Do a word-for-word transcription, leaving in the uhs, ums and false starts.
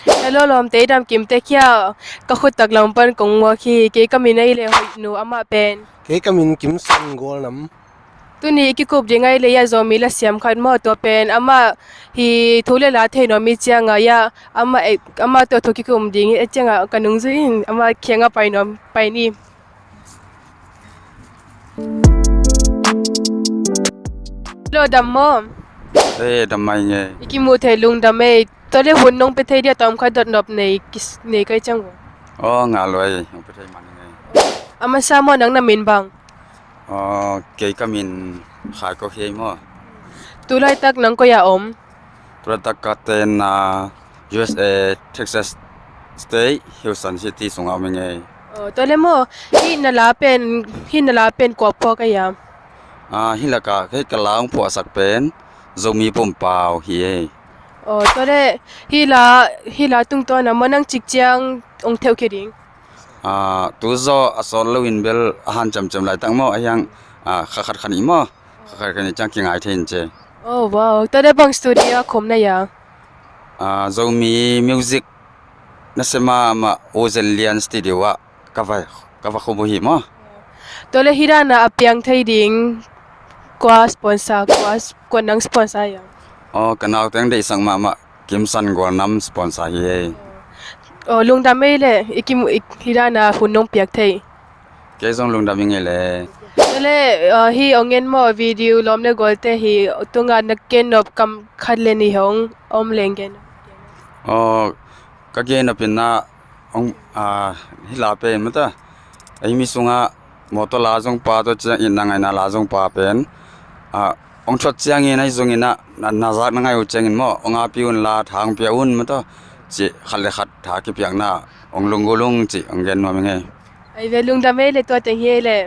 Hello, lawmte, i dam kim tek hia? Ka khut taklam pan kong muak hi. Kei ka min ahih leh Hoih Nu, amah pen? Kei ka min Kim San Gual Nam. Tuni i kikup ding ahih leh ia Zomi la siam khat maw, tua pen amah hi thu le la thei nuam i ciangah ia amah, amah tua thu kikum ding i ciangah ka nung zui in, amah kiangah pai nuam, pai ni. Hello, dam maw? Eh, dam mai nge. I kimuh theih lungdam ei. Tua leh hun nong pia thei dia tawm khat dot nop nei, kis-, nei kai ciang vo. Oh, ngah lua ei, nong pia thei man nge. A masa maw, nang na min bang? Oh, kei ka min Khai Kok Hei maw. Tu laitak nang koi ah om? Tu laitak ka tenna U S A Texas State, Houston City sungah om ing ei. Oh, tua leh maw, hih na la pen, hih na la pen kua phuak a hiam? Ah, hih lakah hih ka la hong phuahsak pen Zomi Pumpau hi ei. Oh, tua leh hih la, hih la tungtawn ah maw nang cik ciang hong theuh khia ding? Ah, tu zaw a sawt loin bel a hanciamciam laitak maw, a hiang, ah, kha khat kha nih maw, kha khat kha nih ciang kingai thei in ci. Oh, wow. Tua leh bang studio ah khum na hia? Ah, Zomi music na sem mahmah U Zen Lian studio ah ka va, ka va khum uh hi maw. Tua leh hih dan a piang thei ding kua sponsor, kua, kua nang sponsor hiam? Oh, ka nauteng deihsak mahmah Kim San Gual Nam sponsor hi ei. Oh, lungdam ei leh, i kim, i, hih dan a hun nong piak thei. Kei zong lungdam ing ei leh. Tua leh, uh, hih hong en maw, video lawm le gualte hi, tungah na gen nop kam khat le nih hong om leng gen. Oh, ka gen nop in ah, hong, ah, hih la pen maw ta, ei mi sungah mawtaw la zong pha, tua ciang itna ngaihna la zong pha pen, ah, hong thuat ciangin ahi zongin ah, na, na zak na ngaih uh ciangin maw, hong api un la, tha hong pia un maw ta, cih khat le khat tha kipiakna hong lunggulh ung cih hong gen nuam ing ei. Ai ve, lungdam ei leh, tua teng hi ei leh.